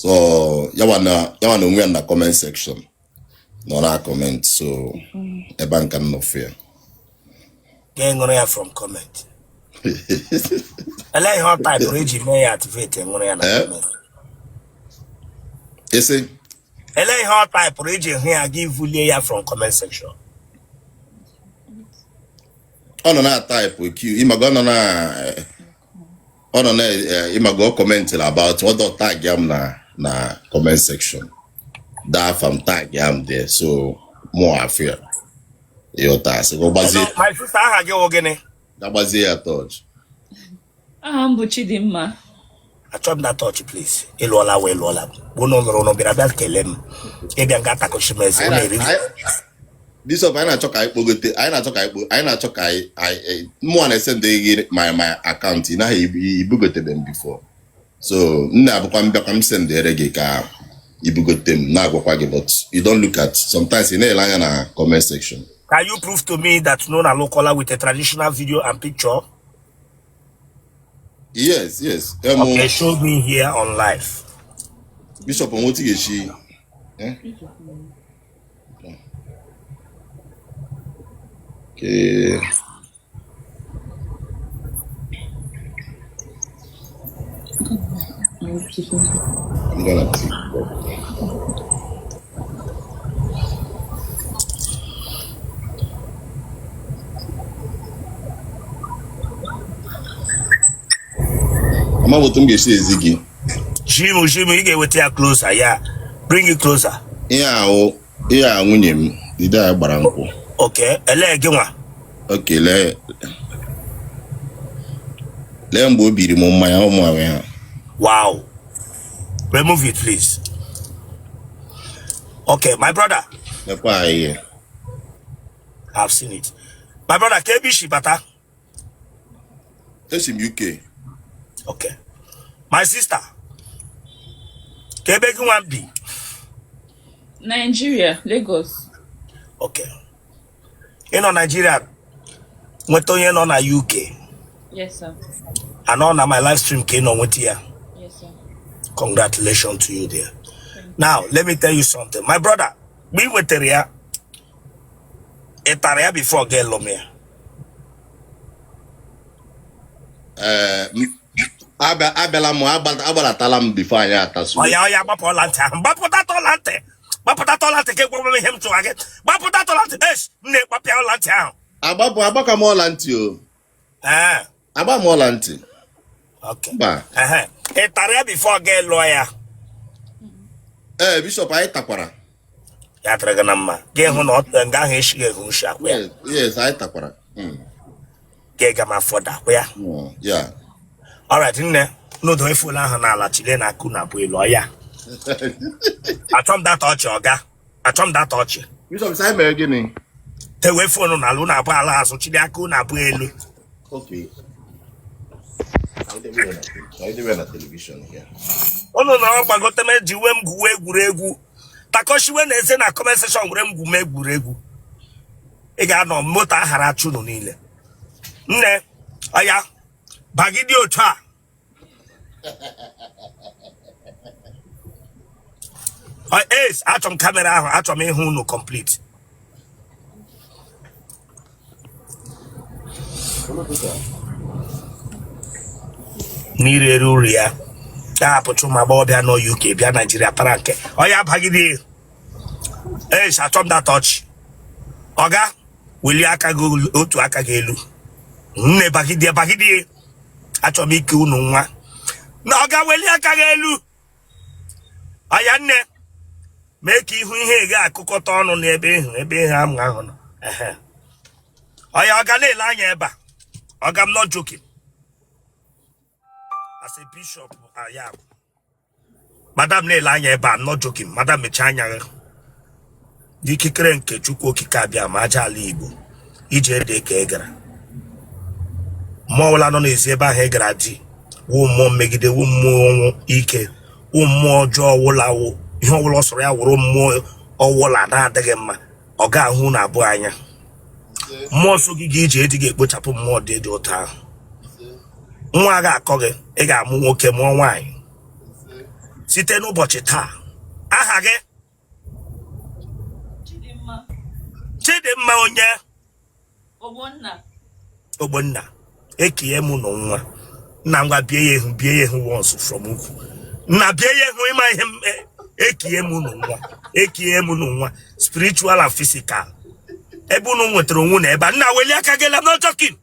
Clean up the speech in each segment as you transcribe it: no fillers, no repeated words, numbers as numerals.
So yawa na yawa na onwe ya na comment section nọ na comment, so ebe a nka m nọ fụ ya. Ga ṅụrụ ya from comment. Elee ihe ọ taịpụrụ iji mee ya activate ṅụrụ ya na Eh? comment? Ị sị? Elee ihe ọ taịpụrụ iji hụ ya gị vulie ya from comment section? Ọ nọ na-ataịpụ q ịmaga ọ nọ na ọ nọ na ịmaga ọ kọmentịrị about ọ dọ tag ya m na na comment section daa afa m tag ya m there, so mụ afụ ya ịghọta sị ka ọ gbazie. Hello, my sister, aha gị wụ gịnị? Agbazie ya tọọchị. Aha m bụ Chidimma. Achọghị m na tọọchị, please. Ị lụọla wee lụọla bụ na ụlọrụ ụnụ bịara bịa kelee m ịbịa nga atakọchi m eze Anyị ụnụ na- eri. Bishop, anyị na-achọ ka anyị kpogote, anyị na-achọ ka anyị kpo anyị na-achọ ka anyị mụnwa na-esend gị my account ị naghị ibugotebe m before, so m na-abụkwa m bịakwa m sendere gị ka ibugote m na-agwakwa gị, but you don't look at sometimes ị na-ele anya na comment section. Can you prove to me that unu alụkọla with a traditional video and picture? Yes. Okay, show me here on live. Bishop, onwe otu ga-esi, eh? Okay. I'm gonna pick up. Ama m otu m ga-esi ezi gị. Jimu, Jimu, ị ga-eweta ya closer, ya. Bring it closer. Ihe ahụ, ihe a nwunye m, ide a gbara nkwụ. Okay, elee gị nwa? Okay, lee lee mgbe o biri m mmanya ụmụ ahụ ha. Wow. Remove it, please. Okay, my brother. Lekwa ihe. I've seen it. My brother, ka ebe i si bata? Esi m UK. Okay. My sister, ka ebe gị nwa bi? Nigeria, Lagos. Okay. Ị nọ Nigeria nweta onye nọ na UK? Yes, sir. Anọ na my live stream ka ị nọ nweta ya? Yes, sir. Congratulations to you there. Now, let me tell you something. My brother, mgbe ị nwetara ya, ị tara ya before gị lụm ya? Ee, abịala m agbalatala m before anyị atasu. Ọya, ọya, gbapụ ọla ntị ahụ. Gbapụta ọla ntị. Gbapụta ọla ntị ka egwa m ihe m chụwa gị. Gbapụta ọla ntị. Esh, m na-ekpapịa ọla ntị ahụ. Agbapụ agbaka m ọla ntị o. Ee. Agba m ọla ntị. Okay. Mba. Ehe. Ị tara ya before gị lụọ ya? Ee, Bishop, anyị takwara. Ya dịrị gị na mma. Gị hụ na nga ahụ eshighị ehu nshi akwa ya. Yes, anyị takwara. Gị ga ma fọda akwa ya. Yeah. Alright, nne, n'ụdọ efula ahụ n'ala chile na akụ na abụ elu ọya. Achọ m data ọchị, ọga. Achọ m data ọchị. Bishop, sị anyị mere gịnị? Tewe phone n'ala unu abụọ ala azụ chili aka unu abụọ elu. Okay. Anyị debe na television here. Unu nọrọ gbagote m eji uwe m gwuwe egwuregwu. Takọshiwe na eze na comment section were m gwume egwuregwu. Ị ga-anọ moto aghara achụ unu niile. Nne, ọya, bagide otu a. Ace, achọ m camera ahụ, achọ m ịhụ unu complete. N'iri eri uru ya ya hapụcha ụmụ agbọghọbịa nọ UK bịa Naijiria para nke ọya bagide. Ace, achọ m data ọchị. Ọga, welie aka gị otu aka gị elu. Nne, bagide, bagide. Achọrọ m ike unu nwa na ọga welie aka gị elu. Ọya nne, mee ka ihu ihe ga-akụkọta ọnụ n'ebe ihu ebe ihe amụ ahụ nọ. Ehe. Ọya, ọga na-ele anya ebe a. Ọga, m not joking. As a bishop, I am. Madam na-ele anya ebe a, I'm not joking. Madam, mechie anya gị. N'ikikere nke Chukwu Okike Abịama aja ala Igbo ije ede ka ị gara mmụọ ọbụla nọ n'ezi ebe ahụ ị gara di wụ mmụọ mmegide wụ mmụọ ọnwụ ike wụ mmụọ ọjọọ ọwụla wụ ihe ọbụla ọ sọrọ ya wụrụ mmụọ ọwụla na-adịghị mma ọ ga-ahụ unu abụọ anya mmụọ so gị ga ije edi ga-ekpochapụ mmụọ dị dị ụtọ ahụ nwa ga-akọ gị ị ga-amụ nwoke mụọ nwaanyị. Site n'ụbọchị taa, aha gị? Chidimma. Chidimma onye? Ogbonna. Ogbonna. Ekie m nụ nwa nna. Ngwa, bie ya ihu, bie ya ihu once from ukwu. Nna, bie ya ihu. Ịma ihe m ekie m nụ nwa, ekie m nụ nwa, spiritual and physical. Ebe unu nwetara onwe na ebe a, nna, welie aka gị. I'm not joking.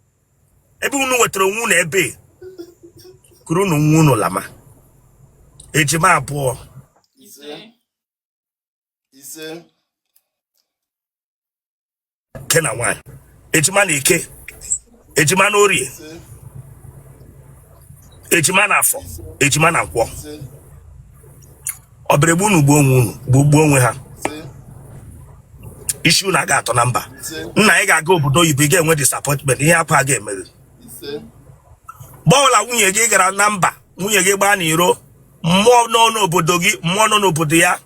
Ebe unu nwetara onwe unu, ebe kuru unu nwa unu lama, ejima abụọ. Ise. Ise. Ke na nwaanyị, ejima na Eke, ejima na Orie. Ise. Ejima na Afọ, ejima na Nkwọ. Ise. Ọ bịara egbu unu, gbuo onwe unu, gbuo onwe ha. Ise. Isi unu aga atọ na mba. Ise. Nna, ị ga-aga obodo oyibo, ị ga-enwe disappointment, ihe akwa ga-emeghe. Ise. Gbọọla nwunye gị gara na mba, nwunye gị gbaa n'iro, mmụọ nọ n'obodo gị, mmụọ nọ n'obodo ya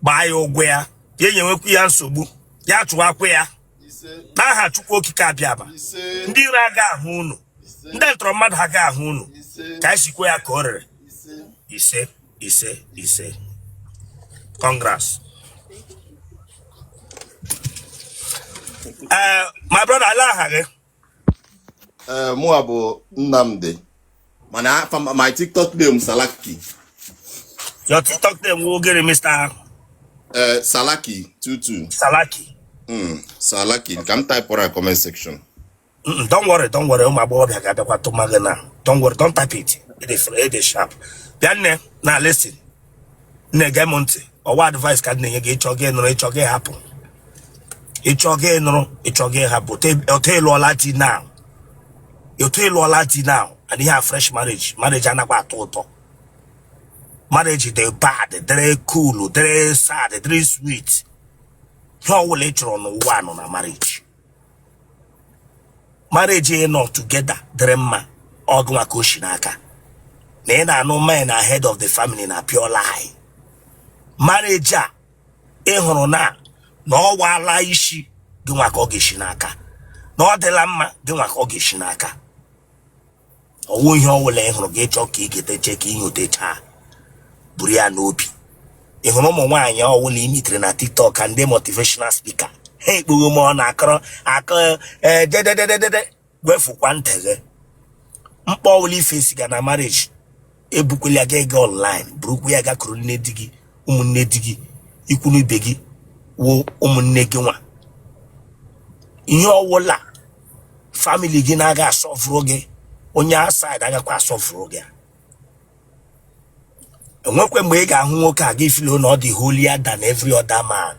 gbaa ya ụgwọ ya, ya enyewekwu ya nsogbu, ya chụwakwa ya. Ise. N'aha Chukwu Okike Abịama. Ise. Ndị iro aga ahụ unu. Ise. Ndị ntọrọ mmadụ aga ahụ unu. Ise. Ka anyị sikwa ya ka o rere. Ise. Ise, ise, ise. Congrats. Ee, my brother, ala aha gị? Ee, mụa bụ Nnamdi, mana afa my TikTok name Salaki. Your TikTok name wụ gịnị, Mr.? Ee, Salaki 22. Salaki? Salaki ka m typụrụ na comment section. Don't worry, don't worry. Ụmụ agbọghọbịa ga-abịakwa tụma gị na. Don't worry, don't type it. It is sharp. Bịa nne, na listen. Nne, gee m ntị. Ọwa advice ka m na-enye gị. Ịchọ gị nụrụ, ịchọ gị hapụ. Ịchọ gị nụrụ, ịchọ gị hapụ. Otu ịlụọla di now, otu ịlụọla di now, and ihe a fresh marriage, marriage anakwa atọ ụtọ. Marriage dị bad, dịrị cool, dịrị sad, dịrị sweet. Ihe ọbụla ị chọrọ n'ụwa nọ na marriage. Marriage ị nọ together dịrị mma, ọgụ maka oshi n'aka na ị na-anụ men ahead of the family na pure lie. Marriage a ị hụrụ na ọ waala isi gị nwa ka ọ ga-esi n'aka, na ọ dịla mma gị nwa ka ọ ga-esi n'aka. Ọwụ ihe ọbụla ị hụrụ gị chọọ ka ị geteche ka ị nyotechaa, buru ya n'obi. Ị hụrụ ụmụ nwaanyị ọwụla ị mitere na TikTok ka ndị motivational speaker, ha ekpughe m ọ na-akọrọ akọ dedededede, wefukwa ntị gị. Mkpa ọbụla ifesi ga na marriage, ebukwala ya ga ega online, burukwa ya gakwuru nne di gị, ụmụnne di gị, ikwu na ibe gị wụ ụmụnne gị nwa. Ihe ọwụla family gị na-aga asọfụrụ gị, onye outside agakwa asọfụrụ gị. Enwekwe mgbe ị ga-ahụ nwoke a gị feel na ọ dị holier than every other man.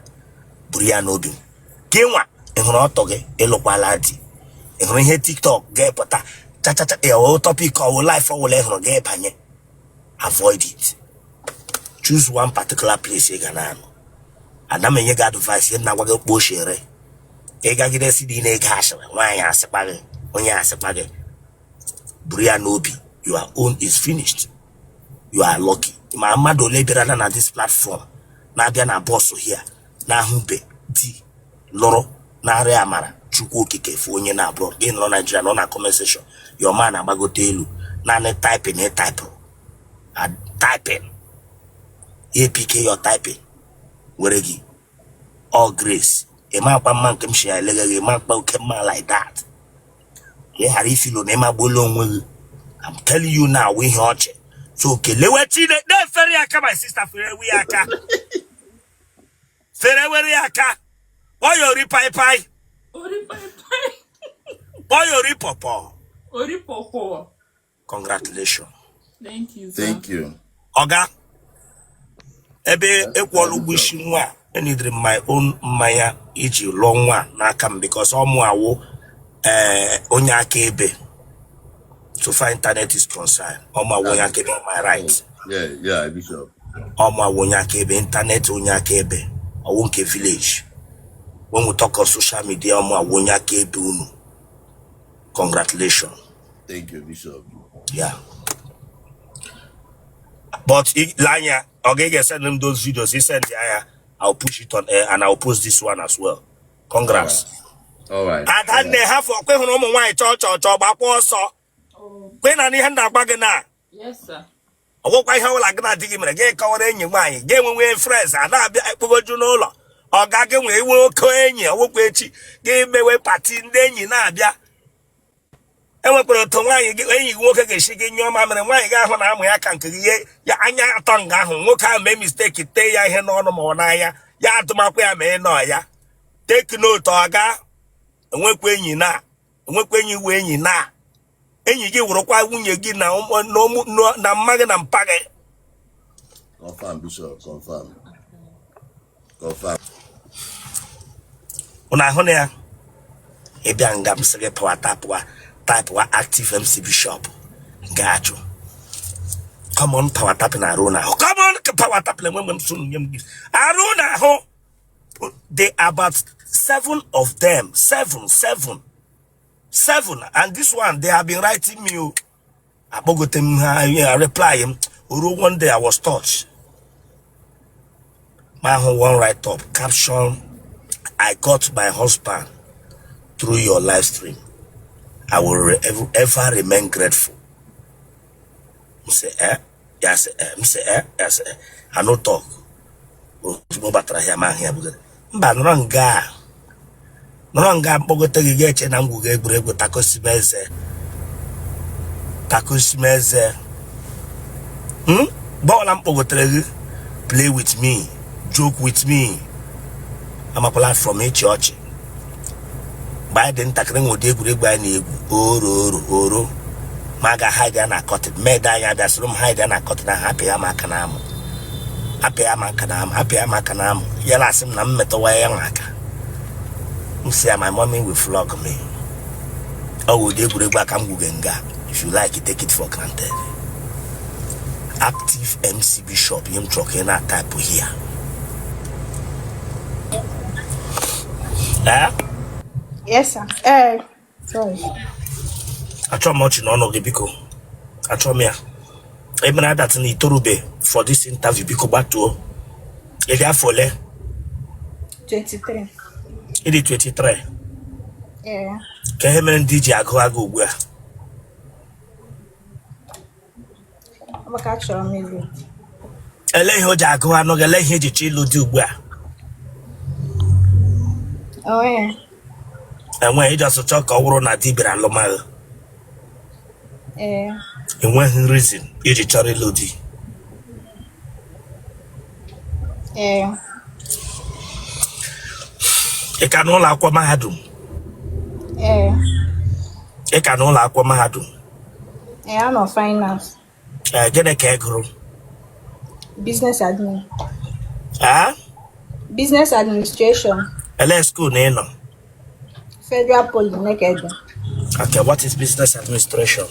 Buru ya n'obi gị nwa. Ị hụrụ ọtọ gị, ịlụkwala di, ị hụrụ ihe TikTok ga-epụta chachacha, ọwụ topic, ọwụ life ọwụla ị hụrụ ga-ebanye, avoid it. Choose one particular place ị ga na-anọ. Ana m enye gị advice, ihe m na-agwa gị, kpochere ị gagide si dị na-ege asịrị nwaanyị, asịkpa gị, onye asịkpa gị, buru ya n'obi, your own is finished. You are lucky. Ma mmadụ ole bịara na this platform na-abịa na bọsụ here na-ahụbe di lụrụ narị amara Chukwu Okike fụ onye na abroad gị nọrọ Nigeria nọ na comment section, your man agbagote elu naanị typing ị typụrụ, typing apk, your typing were gị all grace. Ịma akpa mma nke m si ya eleghe gị, ịma akpa oke mma like that ka ị ghara ifilo na ịmagbuola onwe gị. I'm telling you now, ihe ọchị so kelewe Chineke na-efere ya aka. My sister, fere ya aka, fere were ya aka. Kpọọ ya ori pai pai. Ori pai pai. Kpọọ ya ori pọpọ. Ori pọpọ. Congratulations. Thank you, sir. Thank you. Ọga, ebe ịkwụọla ụgwọ isi nwa a, enidiri m my own mmanya iji lụọ nwa a n'aka m, because ọ mụ awụ ee onye akaebe. So far internet is concerned, ọ mụ awụ onye akaebe on my right. Yeah, Bishop. Ọ mụ awụ onye akaebe internet, onye akaebe ọwụ nke village. When we talk of social media, ọ mụ awụ onye akaebe unu. Congratulations. Thank you, Bishop. Yeah, but lee anya, ọ ga send them those videos. He send ya, I'll push it on air and I'll post this one as well. Congrats. All right. Adanne, hafụ ọkwa hụrụ ụmụ nwaanyị chọọ chọọ chọọ, gbakwa ọsọ. Oh, Kwe na ihe m na-agba gị na yes, sir. Ọgwụkwa ihe ọbụla gị na di gị mere, gị kọwara enyi nwaanyị, gị enwenwe friends a na-abịa ekpogoju n'ụlọ. Ọga gị nwee iwe oke enyi, ọwụkwa echi gị mewe party, ndị enyi na-abịa. Enwekwara otu nwaanyị gị, enyi gị nwoke ga-esi gị nyụọ mamịrị, nwaanyị gị ahụ na-amụ ya ka nke gị ya anya atọ nga ahụ. Nwoke ahụ mee mistake tee ya ihe n'ọnụ ma ọ n'anya ya, atụmakwa ya ma ị nọ ya. Take note, ọga, enwekwa enyi na enwekwa enyi wee enyi na enyi gị wụrụkwa nwunye gị na na mma gị na mpa gị. Confirm, Bishop, confirm. Confirm. Unu ahụ na ya ịbịa nga m sị gị pụwa tapụwa tapụwa Active MC Bishop ga-ajụ common power tapping arụ na ahụ, common power tapping enwe mgbe m sị unu nye m gift arụ na ahụ. They about seven of them, seven, seven, seven, and this one they have been writing me o. Akpọgote m ha, ya reply m ruo. One day I was touched, ma hụ one write up caption, "I got my husband through your live stream. I will ever remain grateful." M sị eh, ya sị eh, m sị eh, ya sị eh. I no talk. Ozugbo batara ya ma ahụ ya bugara mba nọrọ nga a, nọrọ nga mkpọgote gị ga-eche na ngwuga egwuregwu takosimeze takosimeze. Bọọlụ m kpọgotere gị, play with me, joke with me, amakwala from ịchị ọchị. Mgbe anyị dị ntakịrị, nwe ụdị egwuregwu anyị na-egwu, oro oro oro, ma ga hide ya na curtain mede anyị abịa soro m hide ya na curtain ahụ, apịa m aka na amụ, apịa m aka na amụ, apịa m aka na amụ. Ya na-asị m na m metụwa ya nwa aka, m si ya, "My mommy will flog me." Ọ wụ ụdị egwuregwu aka m gwuge nga. If you like, take it for granted. Active MC Bishop, ihe m chọrọ ka ị na-atype here. Eh? Yes, sir. Sorry. Achọrọ m ọchị n'ọnụ gị, biko, achọrọ m ya. Emere adat na itorube for this interview, biko gbatuo. Ị dị afọ ole? 23. Ị dị 23? Yeah. Ka ihe mere ndị ji agụ agụ ugbu a? Maka achọrọ m ịlụ. Ele ihe o ji agụ anụ gị? Ele ihe eji chọ ịlụ dị ugbu a? Oh, yeah. Enweghị iji ọsọ chọọ ka ọ bụrụ na di bịara alụmalụ? Eh. Enweghị reason iji chọrọ ịlụ di? Eh. Ị ka n'ụlọ akwụkwọ mahadum? Eh. Ị ka n'ụlọ akwụkwọ mahadum? Eh, I'm on finance. Ee, gịnị ka ị gụrụ? Business admin. Ee? Business administration. Ele school na ị nọ? Federal Poly, Nekede. Okay, what is business administration?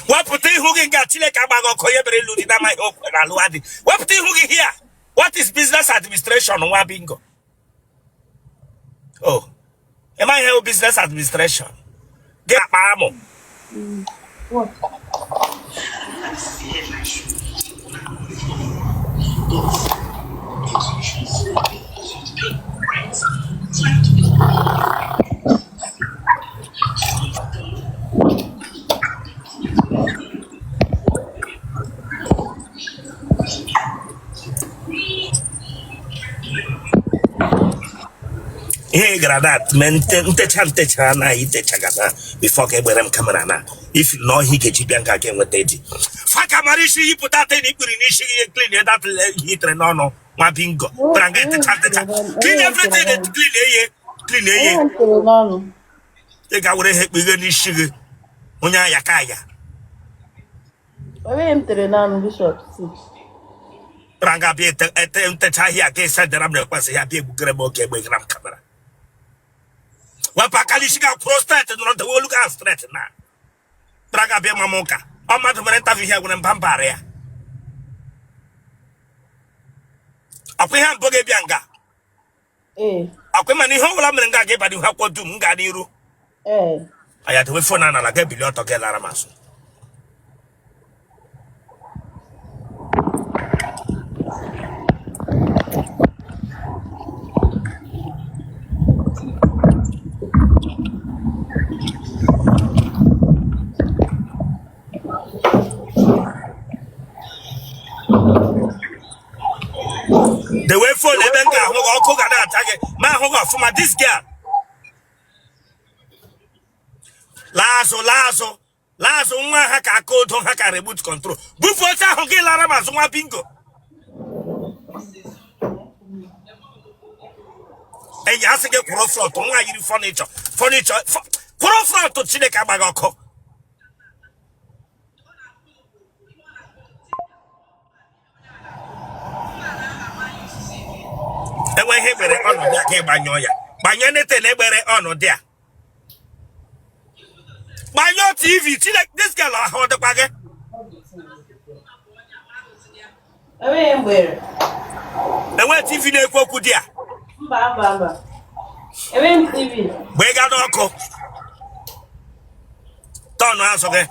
Wepụta ihu gị nga. Chineke agbaghị ọkụ onye bere ịlụ di na amaghị okwe na alụwa di. Wepụta ihu gị here. What is business administration, nwa bingo? Oh, ị maghị ihe bụ business administration? Gị akpa amụ. What? Ihe ị gara na mee ntecha ntecha na itechaga na before ka egbere m camera na if na ọhịa ị ga-eji bịa nga ga-enweta di faka mara isi yipụta te na ikpiri n'isi gị, clean that hitere n'ọnụ, nwa bingo bịara nga etecha ntecha. Clean everything, clean eye, clean eye. Ị ga were ihe kpughe n'isi gị, onye aya ka aya. Onye m tere n'ọnụ, Bishop si. Bịara nga bịa ete ntecha ahịa ka ịsendara m request ya bịa egbugere m oge egbegara m camera. Wepụ aka n'isi gị, kwụrụ straight, nọrọ dewe olu gị straight na bịara nga bịa ma m ụka. Ọ mmadụ mere interview ihe nwere mba mbara ya ọkwa ihe mbụ gị bịa nga. Ee. Ọkwa mana ihe ọbụla mere nga ga-ịba n'ihu akwụkwọ dum m gaa n'iru. Ee. Aya, dewe phone n'ala, ga ebili ọtọ gị lara m azụ. ọfụma this girl laa azụ laa azụ laa azụ nwa ha ka aka odo ha ka remote control bufu oche ahụ gị lara m azụ nwa bingo enyi asị gị kwụrụ front nwa yiri furniture furniture kwụrụ front chineke agba gị ọkụ enwe ihe gbere ọnọdụ a gị gbanyụọ ya gbanyụọ neten egbere ọnọdụ a gbanyụọ tv chineke this girl ahụ ọ dịkwa gị Enweghị mgbere. enwe tv na-ekwu okwu dị a Mba, mba, mba. Enweghị m TV. mgbe ị ga n'ọkụ tọnụ azụ gị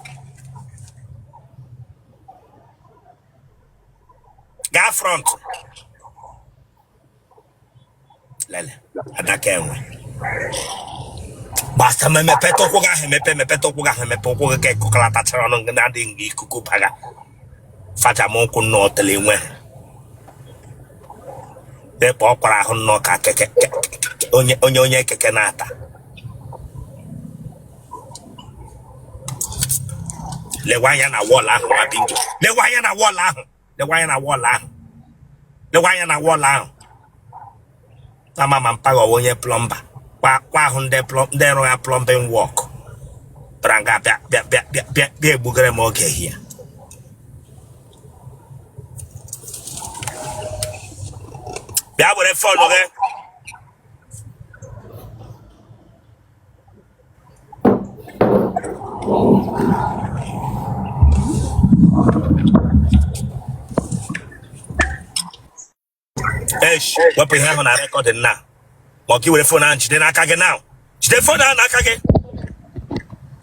gaa front lele adaka enwe gbasa m emepeta ụkwụ gị ahụ emepe emepeta ụkwụ gị ahụ emepe ụkwụ gị ka ekụkọlatachara ọnụ gị na-adịghị gị ikuku baga faja m ụkwụ nnọọ tele nwe dịkpa ọ kwara ahụ nnọọ ka keke onye onye onye keke na-ata lewe anya na wall ahụ nwa bingo lewe anya na wall ahụ lewe anya na wall ahụ lewe anya na wall ahụ ama ma mpa gị ọ wụ onye plumber kwa kwa ahụ ndị ndị rụ ya plumbing work bịara nga bịa bịa bịa bịa bịa bịa egbugere m oge hia bịa were phone gị esh wepụ ihe ahụ na recording na ma ọ gị were phone ahụ jide n'aka gị now jide phone ahụ n'aka gị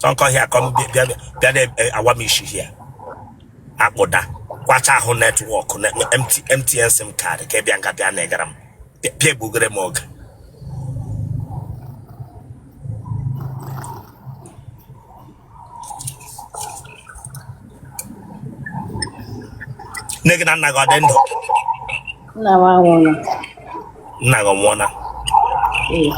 don't come here come bịa bịa bịa na-awa m isi here akpụda kwacha ahụ network MTN sim card ka ị bịa nga bịa na-egara m bịa egbugere m oge nne gị na nna gị ọ dị ndụ Nna m anwụọla. Nna gị ọ nwụọla? Ee.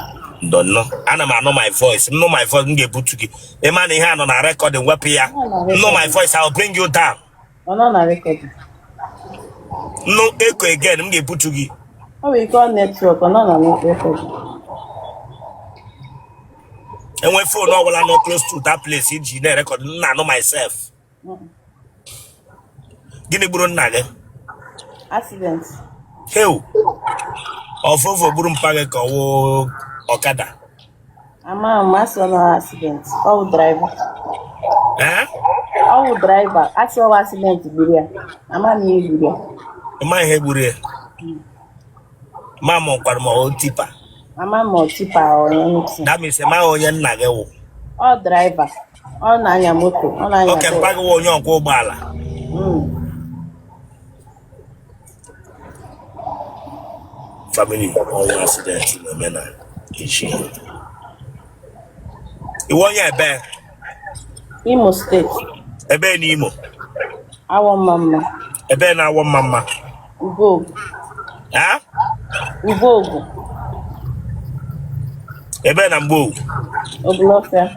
Ndo nnọ ana m anụ my voice m nụ my voice m ga-ebutu gị ị ma na ihe a nọ na recording wepụ ya m nụ my voice I'll bring you down. Ọ nọ na recording. M nụ echo again m ga-ebutu gị. Ọ nwere ike ọ network ọ nọ na recording. Enwe phone ọbụla nọ close to that place iji na-erecord m na-anụ myself. Gịnị gburu nna gị? Accident. Heu, ọ Volvo gburu mpa gị ka ọ wụ ọkada? Ama m asị ọ nọ accident. Ọ wụ driver. Ee? Ọ wụ driver. Asị ọ wụ accident gburu ya. Ama m ihe gburu ya. Ị ma ihe gburu ya? Ma m kwara ma ọ tipper. Ama m ọ tipper or anything. That means ị maghị onye nna gị wụ. Ọ driver. Ọ na-anya moto. Ọ na-anya Okay bus. mpa gị wụ onye ọkwọ ụgbọala. Family ọnwụ accident na-eme na echi. Ị wụ onye ebe? Imo State. Ebe na Imo? Awọ Mmamma. Ebe na Awọ Mmamma? Ubogu. Ha? Ubogu. Ebe na Mgbowo? Oglofia.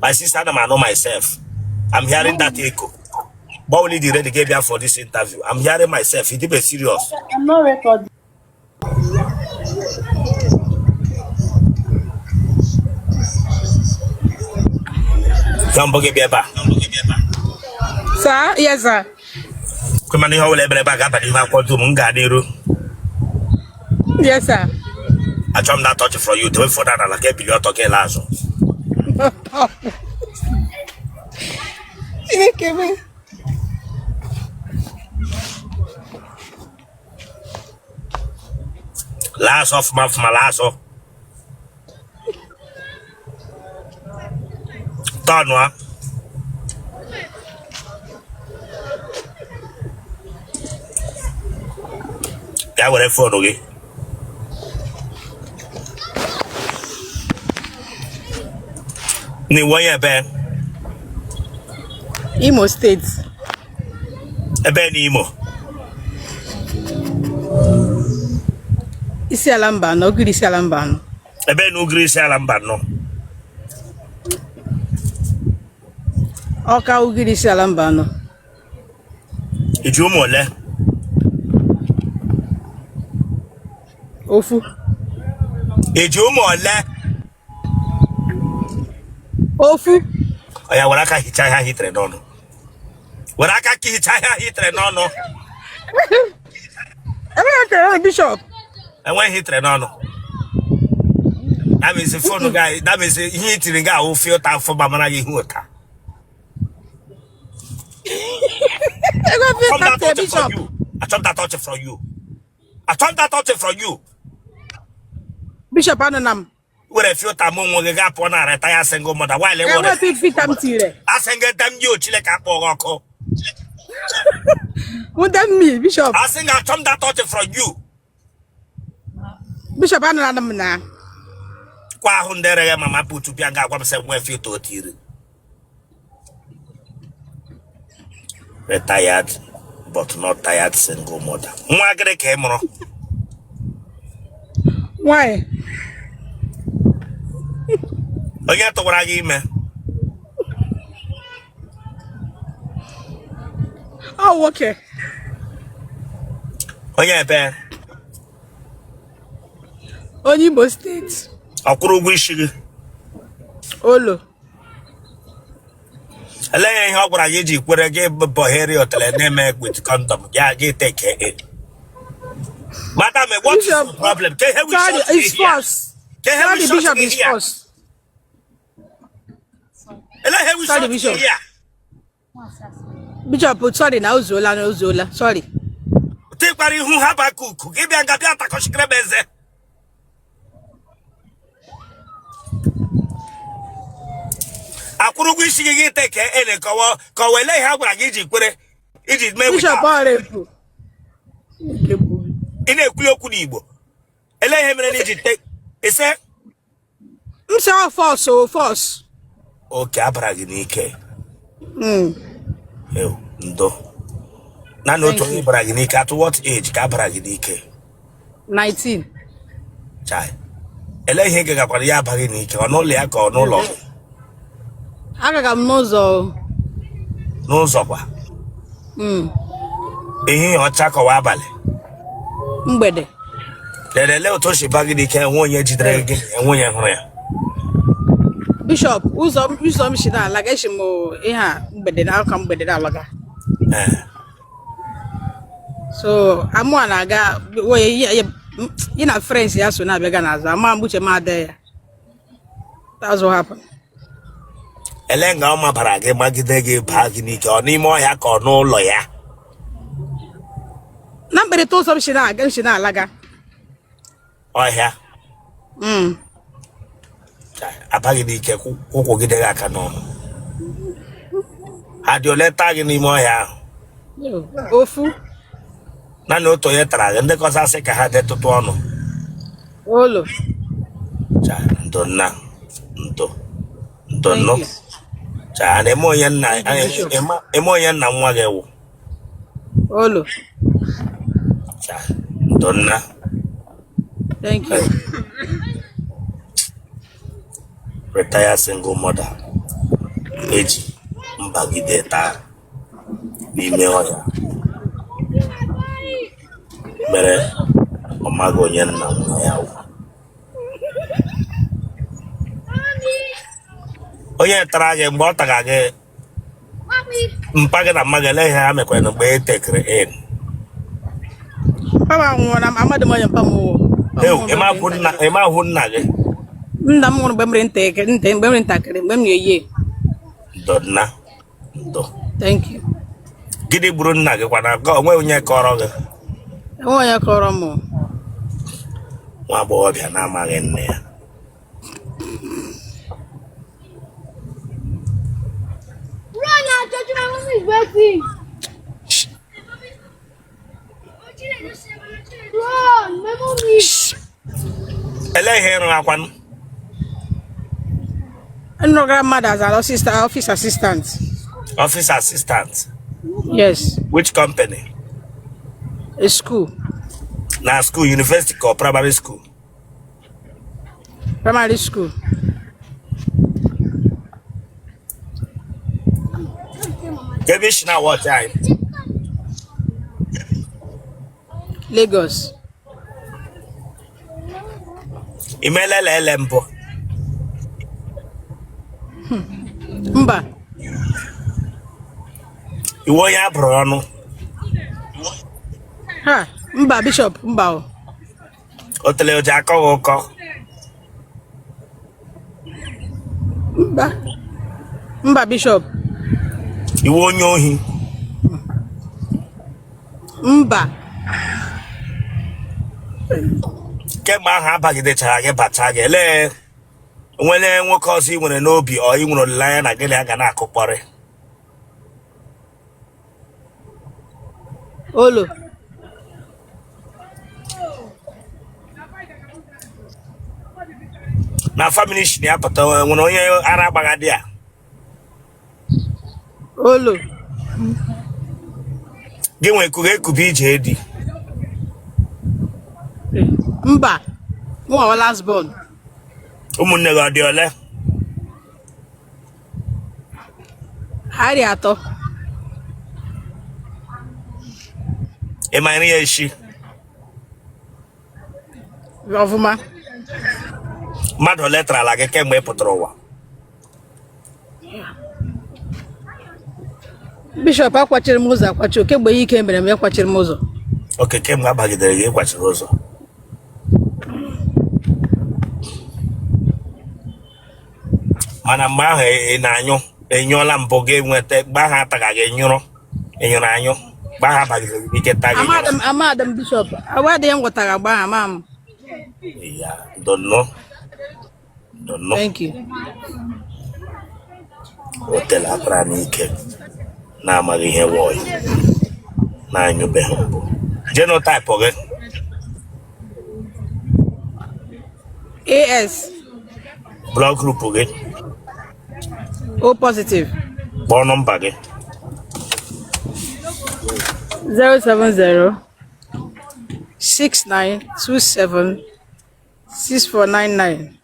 My sister, ana m anụ myself. I'm hearing that echo. But we need ready get for this interview. I'm hearing myself. It be serious. I'm not recording. Ka mbụ gị bịa ebe a. Sir? Yes, sir. Kwemana ihe ọbụla ebere ebe a ga-aba n'ihu akwụkwọ dum m gaa n'iru. Yes, sir. Achọrọ m that touch from you. Dewe phone n'ala ka ebili ọtọ ka ele azụ. Chineke m. Laa azụ ọfụma ọfụma laa azụ. Tọnụa. Bịa were phone gị. Na ị wụ onye ebe? Imo State. Ebe na Imo? Isiala Mbano, Ugiri Isiala Mbano. Ebe na Ugiri Isiala Mbano? Ọka Ugiri Isiala Mbano. I ji ụmụ ole? Ofu. I ji ụmụ ole? Ofu. Oya, were aka hichaa ihe ahụ i tere n'ọnụ. Were aka ka hichaa ihe ahụ i tere n'ọnụ. Ebe ya tere Bishop. Enweghị ihe i tere n'ọnụ. That means phone gị, that means ihe i tiri gị ahụ filter afọ ma mara gị ihu ụta. Ego Achọ m that filter touch from Bishop. you. Achọ m that touch from you. Achọ m that touch from you. Bishop anọ na m. Were filter m onwe gị gaa pụọ na retire single mother while were Enweghị filter m tire. Asị gị damn you, Chineke akpọ gị ọkụ. Wute mmiri Bishop. Asị gị achọ m that touch from you. Bishop anọ na m na. Kwa ahụ ndị reghe mama put bịa ga agwa m sị nwee filter o tiri. Retired but not tired single mother. Nwa gịnị ka ị mụrụ? Nwanyị. Onye tụwara gị ime? Ọ nwoke. Onye ebe? Onye Imo steeti. Ọ kwụrụ ụgwọ isi gị? Olo. Elee ihe ọ gwara gị iji kwere gị bọheri otele na-eme with condom ya gị take it? Madam, what is the Bishop. problem? Ke ihe we Sorry, shot it's here? false. Ke ihe we Sorry, shot Bishop, it's here? false. Elee ihe we Sorry, shot Bishop. here? Bishop, sorry na ozuola na ozuola. Sorry. Tekwara ihu Habakuk gị bịa nga bịa takọchikere m eze. Akwụrụ ụgwọ isi gị gị take ene kọwa kọwa ele ihe a gwara gị iji kwere iji mee Bishop without. ọ rape. Nke bụ. Ị na-ekwuli okwu n'Igbo. Ele ihe mere na iji te ise? M sị ọ force o force. Okay, abara gị n'ike. Ew, ndo. Naanị otu Thank onye you. bara gị n'ike. At what age ka abara gị n'ike? 19. Chai. Ele ihe ị gagakwara ya abaghị n'ike? Ọ n'ụlọ ya ka ọ n'ụlọ gị? Agaga m n'ụzọ. N'ụzọ kwa? Ehihie ọcha kọwa abalị? Mgbede. Lele ele otu o si ba gị n'ike enwe onye jidere gị enwe onye hụrụ ya? Bishop, ụzọ m si na-alaga esi m ihe a mgbede na aka mgbede na-alaga. So amụa na-aga wee yi na friends ya so na-abịaga n'azụ ama m uche m adịghị ya. That's what happened. Ele nga ọ mabara gị magide gị baa gị n'ike, ọ n'ime ọhịa ka ọ n'ụlọ ya? Na mkpịrịta ụzọ m si na-aga m si na-alaga. Ọhịa. Abaghị n'ike kwụkwụgide gị aka n'ọnụ. Ha dị ole taa gị n'ime ọhịa ahụ? Ofu. Naanị otu onye tara gị, ndị kọsa asị ka ha detụtụ ọnụ. Olo. Ndo nna, ndo. Ndo nnụ. Cha, na eme onye nna, eme onye nna nwa gị wụ. Olo. Cha, ndo nna. Thank you. Retired single mother. Eji mbagide taa n'ime ọhịa mere ọ maghị onye nna nwa ya wụ. Onye tara gị mgbe ọ tara gị mpa gị na mma gị ele ihe ha mekwara mgbe e tekere in? Papa nwụrụ na amadị m onye mpa m wụ. Ị ma hụ nna gị? Nna m nwụrụ mgbe m rị ntakịrị mgbe m rị ntakịrị mgbe m na-eyi. Ndo nna, ndo. Thank you. Gịnị gburu nna gị kwana? Onwe onye kọrọ gị? Enwe onye kọrọ m. Nwa agbọghọbịa na-amaghị nne ya. Run now, Jojo, my mom is waiting. Run, my mom is. Ele ihe ịrụ akwanụ? Nnọgara mmadụ as an office assistant. Office assistant? Yes. Which company? A school. Na school, university ka ọ primary school? Primary school. Kee ebe i shi na-awatch anyị? Lagos. I meela LL mbụ? Mba. Ị wụ onye a bụrụ ọnụ? Ha, mba Bishop, mba o. Otele o ji akọ gị ụkọ? Mba. Mba Bishop. Ị wụ onye ohi? Mba. Kemgbe ahụ abagidechara gị bacha gị, elee nwere nwoke ọzọ ị nwere n'obi or ị nwere olileanya na gị na ya ga na-akụkpọrị? Olo. Na family shi na ya pụta, nwere onye ara agbagha di ya? Olo. Gị nwee kuga ekubi ije di? Mba. Mụnwa wụ last born. Ụmụnne gị ọ dị ole? Ha dị atọ. Ị ma nri ya eshi? Ọfụma. Mmadụ ole tarala gị kemgbe ị pụtara ụwa? Bishop, akwachiri m ụzọ akwachi kemgbe ihe ike mere m, akwachiri m ụzọ. Okay, kemgbe abagidere gị ịkwachiri ụzọ. Mana mgbe ahụ ị na-anyụ, enyụọla mbụ gị nweta mgbe ahụ ataga gị nyụrụ, ịnyụrụ anyụ mgbe ahụ abagidere gị ike taa gị nyụrụ? Amadị m Bishop, awadị m gwọtara agba ahụ, ama m. Ya, don't know. Don't know. Thank you. Otele atara n'ike na-amaghị ihe wọyị na-anyụbeghị mbụ. Genotype gị? AS. Blood group gị? O positive. Kpọọ nọmba gị. 070 6927 6499.